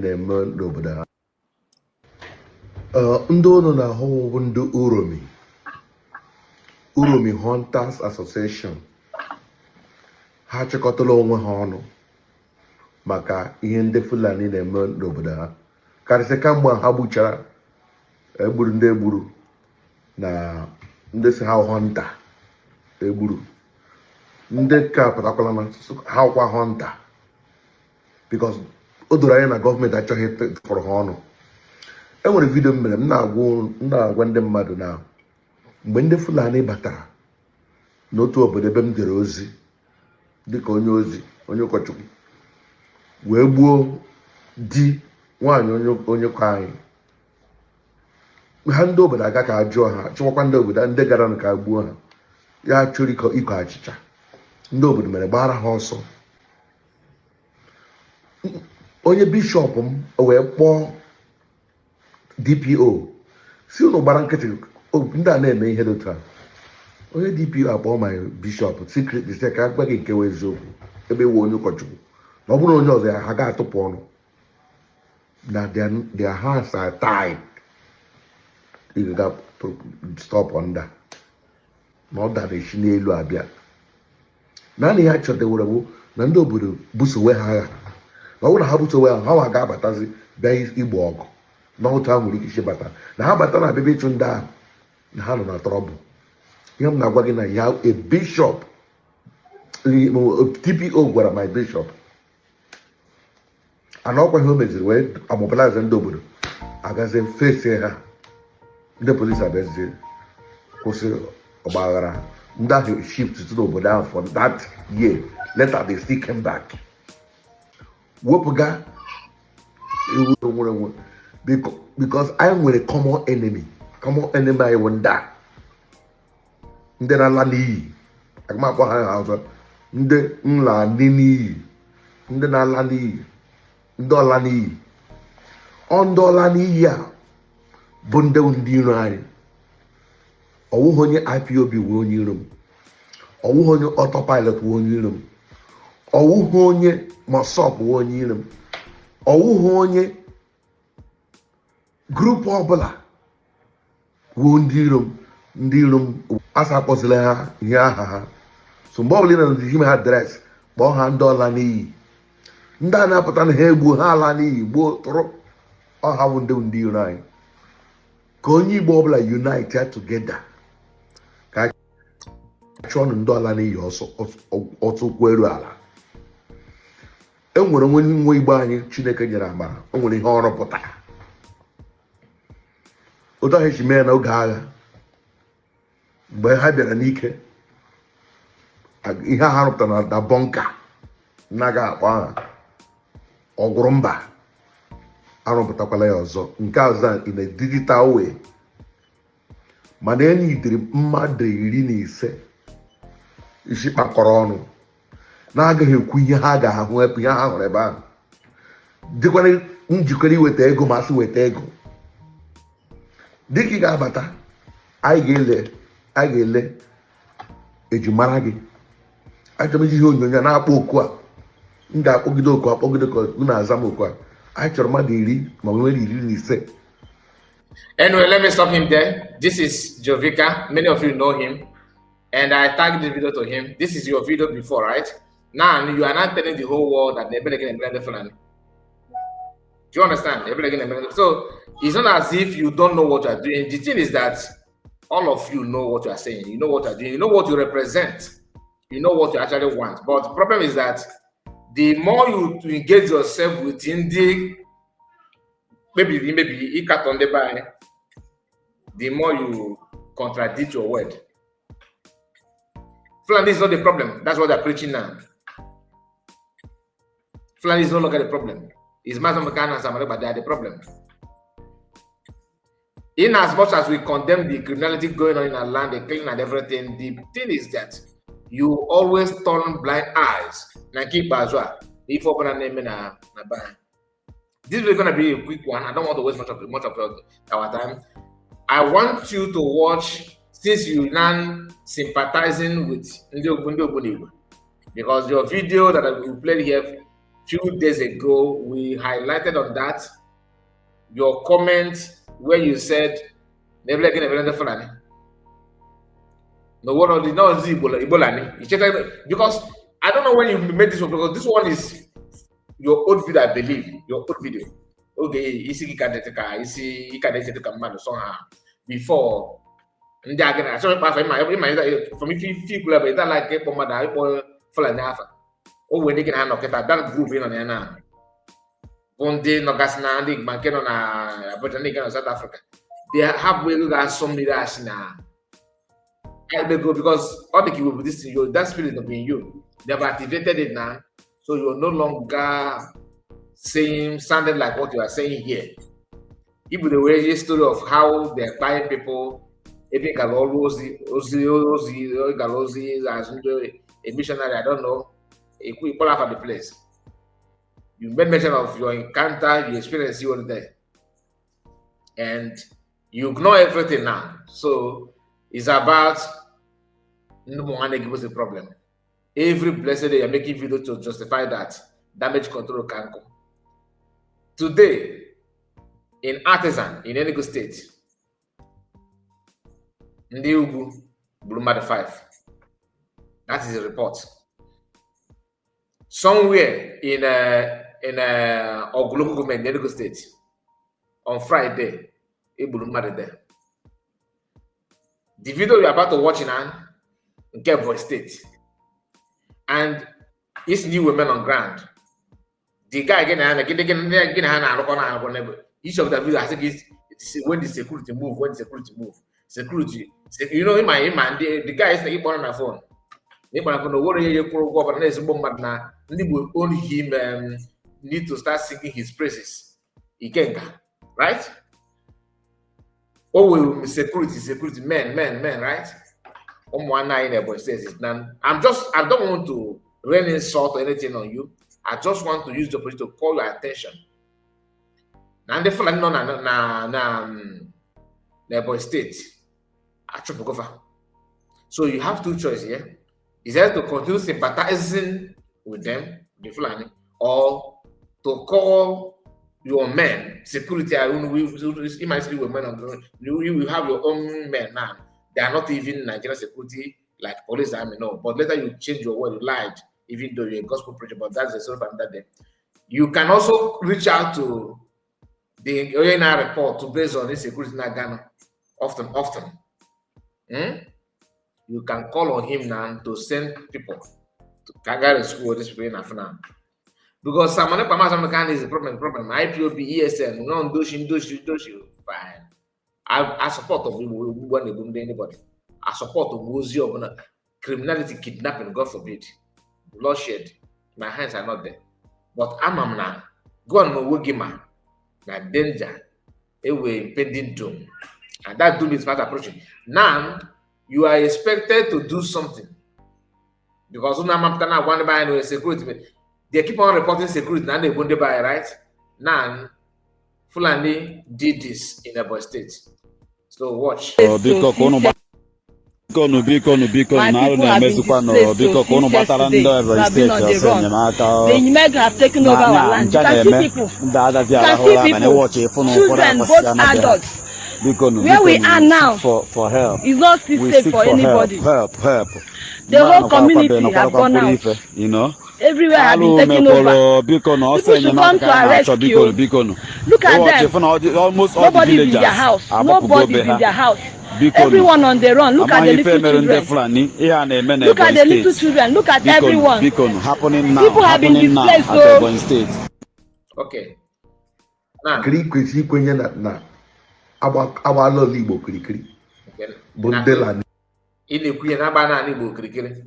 Na-eme n'obodo ha. Ndị unu na-ahụ bụ ndị Uromi, Uromi Hunters Association. Ha chịkọtala onwe ha ọnụ maka ihe ndị Fulani na-eme n'obodo ha, karịsịa kamgbe ha gbuchara, egburu ndị egburu na ndị si ha hunter, egburu ndị ka pụtakwala na ha kwa hunter, because o doro anya na gọọmenti achọghị ịtụkọrọ ha ọnụ. E nwere video m mere, m na-agwa ndị mmadụ na mgbe ndị Fulani batara n'otu obodo ebe m jere ozi dịka onye ozi, onye ụkọchukwu, wee gbuo di nwaanyị onye ụkọ anyị ha, ndị obodo aga ka a jụọ ha, chụwakwa ndị obodo ndị gara ka a gbuo ha. Ya chọrọ iko achịcha, ndị obodo mere gbara ha ọsọ. Onye bishọp m wee kpọọ DPO si unu gbara nkịtị, ndị a na-eme ihe dị otu a. Onye DPO akpọọ my bishọp secretly, sị ka agwa gị nke wee eziokwu, ebe iwe onye ụkọchukwu na ọ bụrụ onye ọzọ ya, ha ga-atụpụ ọnụ na their hands are tied. Ị ga stop under na ọ dara esi n'elu abịa. Naanị ya chọdewere bụ na ndị obodo busowe ha agha, na ọ bụrụ na ha busowe ha, ha nwa ga-abatazi bịa igbo ọgụ. Na otu ha nwere ike isi bata na ha bata na abịa ịchụ ndị ahụ na ha nọ na trouble. Ihe m na-agwa gị na ya, a bishop, DPO gwara my bishop, ana ọkwa ihe o meziri wee amobilize ndị obodo, agazie fesie ha. Ndị polisi abịazie kwụsị ọgbaghara. Ndị ahụ shift to n'obodo ahụ for that year. Later they still came back. Wepụga iwu nwere onwe, because anyị nwere common enemy. Common enemy anyị bụ ndị a, ndị na-ala n'iyi. Aga m akpọ ha aha ọzọ, ndị nla ndị n'iyi, ndị na-ala n'iyi, ndị ọla n'iyi. Ọ ndị ọla n'iyi a bụ ndị iro anyị. Ọwụghị onye IPOB wee onye iro m, ọwụghị onye autopilot wee onye iro m, ọwụghị onye MASSOB wee onye iro m, ọwụghị onye group ọbụla wee ndị iro m. Ndị iro m, asa akpọzila ha ihe aha ha. So mgbe ọbụla ị na ime ha address, kpọọ ha ndị ọla n'iyi, ndị a na-apụta na ha egbuo ha ala n'iyi, gbuo tụrụ ọha, bụ ndị iro anyị. Ka onye Igbo ọbụla unite ya together ka a chụọ ndị ọla n'iyi ọsọ ọsọ ụkwụ eru ala. E nwere onye nwe Igbo anyị Chineke nyere amara, o nwere ihe ọ rụpụtara. Otu ahụ esi mee ya n'oge agha, mgbe ha bịara n'ike, ihe ha rụpụtara na bunker naghị akpọ aha ọgwụrụ mba, arụpụtakwala ya ọzọ nke ọzọ in a digital way. Mana enyi mmadụ 15 isi kpakọrọ ọnụ na-agaghị ekwu ihe ha ga-ahụ ebe ihe ha hụrụ ebe ahụ, dịkwana njikere iweta ego, ma sị weta ego dịka ị ga-abata, anyị ga-ele ejimara gị. Achọrọ m iji ihe onyonyo na-akpọ oku a. M ga-akpọgide oku, akpọgide ka unu aza m oku a. Anyị chọrọ mmadụ 10 ma ọ nwere 15. Anyway, let me stop him there. This is Jovika. Many of you know him. And I tagged the video to him. This is your video before, right? Now you are not telling the whole world that they're Fulani. Do you understand? So it's not as if you don't know what you are doing. The thing is that all of you know what you are saying. You know what you are doing. You know what you represent. You know what you actually want. But the problem is that the more you engage yourself within the maybe you cut on the by, the more you contradict your word. Fulani is not the problem. That's what they're preaching now. Fulani is no longer the problem. It's Mazi Kanu and Samuel, but they are the problem. In as much as we condemn the criminality going on in our land, the killing and everything, the thing is that you always turn blind eyes. Na keep as well. If open a name na ban. This is going to be a quick one. I don't want to waste much of our time. I want you to watch, since you now sympathizing with Ndị Ogbunigwe, because your video that I will play here Few days ago, we highlighted on that your comment where you said, "Never again, never Fulani." No one of the no Igbo. You check out because I don't know when you made this one, because this one is your old video, I believe. Your old video. Okay, isi gị ka dị ka isi ị ka na-echeta ka mmadụ somehow before ndị a gị na-achọ ịkpa afa ịma ịma from ife ikwuru ebe ịta like ịkpọ mmadụ ịkpọ Fulani afa o nwere ndị gị na ha nọ kịta, that group ị nọ na ya na bụ ndị nọgasị na ndị ma nke nọ na Abuja, ndị nke nọ South Africa. They have ego ga-asọ mmiri asị na ego because all the people this thing, you, that spirit of in you, they have activated it now, so you're no longer saying, sounding like what you are saying here. If the way story of how they're buying people, ebe gara ọrụ ozi ozi ozi gara ozi as ndị a missionary, I don't know, ekwu ikpọrọ afa the place. You made mention of your encounter, you experience you there, and you ignore everything now. So it's about no one give us a problem. Every blessed day you're making video to justify that damage control can come. Today, in Artisan in Enugu State, ndị ugwu gburu mmadụ 5. That is the report. Somewhere in Ogu local government in Enugu State on Friday, egburu mmadụ there. The video you're about to watch now, nke Ebonyi State, and it's new women on ground. The guy gị na ya gị gị na ha na-arụkọ na-arụkọ n'ebe each of the video, I think it's when the security move, when the security move, security, ịma ndị the guy is ịkpọrọ na phone, ịkpọrọ na phone, owere onye kwụrụ ụgwọ ọbara na ezigbo mmadụ na ndị Igbo own him, need to start singing his praises. Ikenga, right? O were security, security men, men, men, right? Ụmụ nwanne anyị na Ebonyi State is now. I don't want to rain insult or anything on you. I just want to use the opportunity to call your attention. Na ndị Fulani nọ na Ebonyi State achụpụgova. So you have two choices here. Is either to continue sympathizing with them, the Fulani, or to call your men, security. I we might with men on the you will have your own men now. They are not even Nigerian security like police army, no. But later you change your word, you lied, even though you're a gospel preacher, but that's the story for another day. You can also reach out to the ONR report to based on insecurity in Ghana often, often. You can call on him now to send people to Kagari school, this people in Afana. Because Simon Ekpa is a problem, problem. IPOB, ESN, no, Ndoshi, Ndoshi, Ndoshi, fine. I support of anybody. I support of Ozi of criminality, kidnapping, God forbid, bloodshed. My hands are not there. But I'm now. Go on, no na danger, a impending doom. And that doom is fast approaching. Now, you are expected to do something. Because one security, they keep on reporting security, now they won't buy, right? Now, Fulani did this in Ebonyi State. So watch. Biko ka unu bikonu bikonu bikonu na arụ na-emezikwa nụ biko ka unu gbatara ndị Ebonyi State ọsọ enyemaka na ncha na-eme ndị adazi arahụ ụra abalị wọchị ịfụ na ụfọdụ akwụsị anaghị bikonu. Where we are now for help is not still we safe seek for for anybody. Help, help, help. The whole community have gone out. You know? Everywhere have been taken over. Biko na ọsọ People should come enyemaka to ka a our na-achọ biko rescue. Biko. Look at them. Almost all the Nobody is in villagers their house. agbapụgo Nobody be is in ha. their house. Biko. Everyone on the run. Look at the Amaghị ife little mere ndị children. Fulani ihe a na-eme na Look at the Ebonyi little State. children. Look at Biko everyone. biko, happening now, People have been happening now displaced, at so Ebonyi State. Okay. Now, Kiri kwesịrị ikwenye na agbaala ala Igbo kirikiri okay. bụ Now, ndị Lani. Ị na-ekwu ihe na-agba naanị Igbo okirikiri,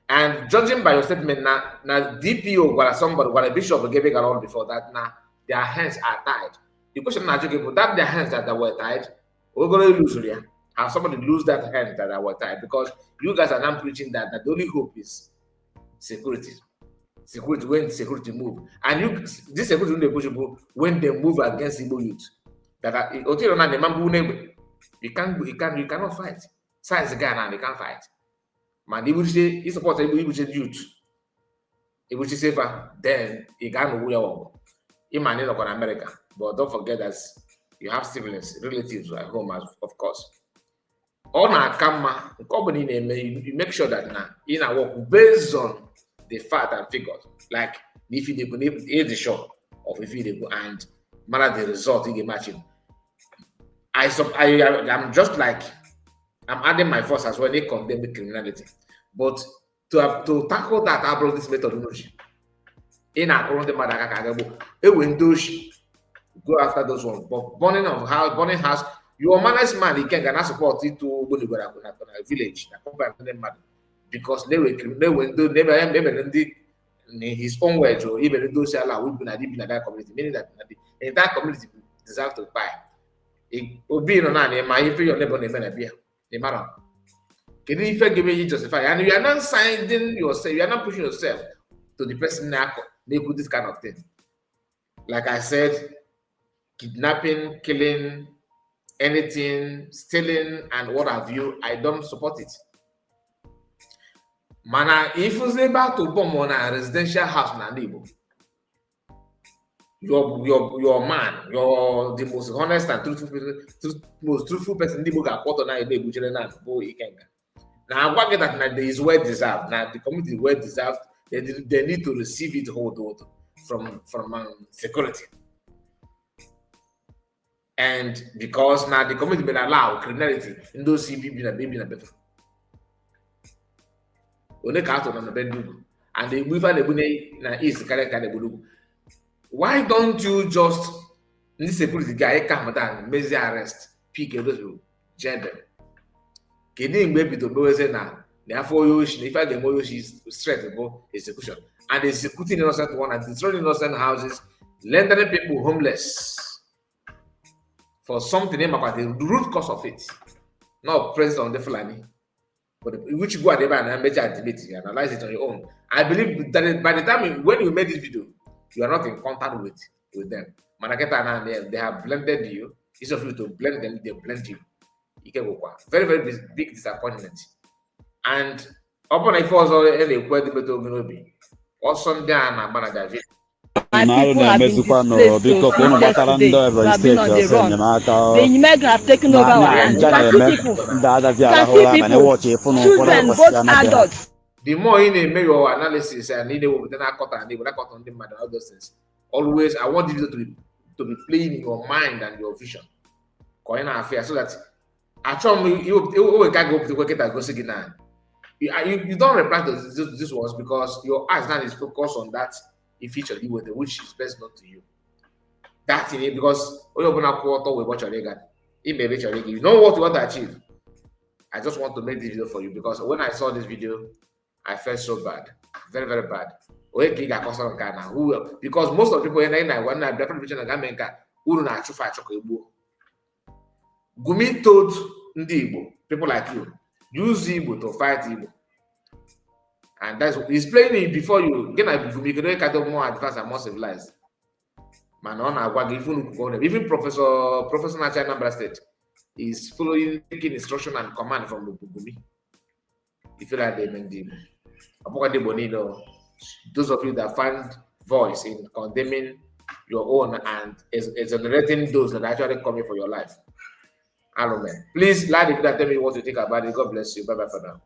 and judging by your statement na DPO gwara somebody, gwara bishop gebe gara on before that na their hands are tied. The question na-ajụ gị bụ that their hands that were tied, ogolo lose ya, have somebody lose that hand that were tied? Because you guys are now preaching that the only hope is security, security, when security move, and you this security no dey push people when they move against Igbo youth that are otu na na-eme mbụ n'egbe. You cannot fight size guy now, they can't fight. Ma ndị ibuche ị support Igbo ibuche youth. Egbuchisi fa, then ị ga-anọwu ya ọgụ. Ịma na ị nọkwa na America, but don't forget that you have siblings, relatives at home, of course. Ọ na-aka mma nke ọ bụla ị na-eme, you make sure that na ị na-work based on the fact and figures, like na ife na-ekwu na ị dị sure of ife ị na-ekwu and mara the result ị ga-eme achieve. I I'm just like, I'm adding my voice as well. They condemn the criminality, but to tackle that abụrụ this method n'ochi ị na-akụrụ ndị mmadụ aka ka aga gbuo ewe ndị oshi, go after those ones. But burning of house, burning house, your honest man Ikenga na support ịtụ ogbunigwe na village na compound ndị mmadụ because na-ewe ndị na-emere ndị, in his own words, o imere ndị osi ala wibu na bi na that community, meaning that na the entire community deserve to buy. Obi nọ naanị ma ife your neighbor na-eme na bia ị mara kedu ife ga-eme you justify, and you are not signing yourself, you are not pushing yourself to the person na-akọ na-ekwu this kind of thing. Like I said, kidnapping, killing, anything, stealing and what have you, I don't support it. Mana ifuzi ebe atụ bọmbụ na residential house na ndị Igbo, your man, your the most honest and truthful person, most truthful person ndị Igbo ga-akwụ ọtọ na na-egbuchere na bụ Ikenga na agwa gị that na there is well deserved, na the community well deserved, they need to receive it hold hold from security, and because now the community been allow criminality, ndị osi bi na bi na befa one ka atụ na be ndị ugwu and egbu ife a na-egbu na east karịa ka a na-egbu n'ugwu. Why don't you just ndị security guy calm down, mezie arrest, pick those people, jail them? Kedu mgbe ebido meweze na afọ onye oshi na ife a ga-eme onye oshi straight bụ execution, and executing innocent one and destroying innocent houses, rendering people homeless for something ịmakwa the root cause of it not present on the Fulani, but which go ebe a na mecha admit, you analyze it on your own. I believe that by the time when you made this video, you are not in contact with them. Mana kịta na they have blended you. Instead of you to blend them, they blend you. Ike gwụkwa. Very, very big, big disappointment. And ọ bụrụ na ife ọzọ a na-ekwu edibeta oge n'obi ọsọ ndị a na-agba na David. My Na arụ people have been na-emezikwa nụ displaced biko so ka unu since gbatara ndị yesterday. We Ebonyi have been steeti on the ọsọ run. enyemaka. The Nyimego have taken Na over our na land. You ncha can see na-eme people. ndị adazi You can arahụ see ụra abalị people. wọchị ịfụ na ụfọdụ Children, both akwụsịa na be ha. adults. The more ị na-eme your analysis and ị na-ewepụta na-akọta ndị Igbo, na-akọta ndị mmadụ, all those things, always I want this video to be playing in your mind and your vision ka onye na-afụ ya, so that achọrọ m iwe ka a ga-ewepụtakwa kịta gosi gị na you don't reply to this ones because your eyes now is focused on that feature iweta, which is best known to you, that thing, because onye ọbụla kwụ ọtọ wee chọrọ ịga ime ebe chọrọ ịga, you know what you want to achieve. I just want to make this video for you because when I saw this video, I felt so bad, very, very bad. Onye ka ị ga-akọsara nke a na who will? Because most of the people na na na Biafra Liberation na ga-eme nke a uru na-achụfe achụ ka egbuo. Gumi told ndị Igbo, people like you, use Igbo to fight Igbo, and that's he's playing it before you gị na Gumi kedu onye ka dị more advanced and more civilized, mana ọ na-agwa gị ife unu kwukọ na even professor na Anambra State is following, taking instruction and command from Gumi. Ife like eme ndị Igbo, ọ bụkwa ndị Igbo niile o. Those of you that find voice in condemning your own and exonerating those that are actually coming for your life. Alumen. Please like the video and tell me what you think about it. God bless you. Bye bye for now.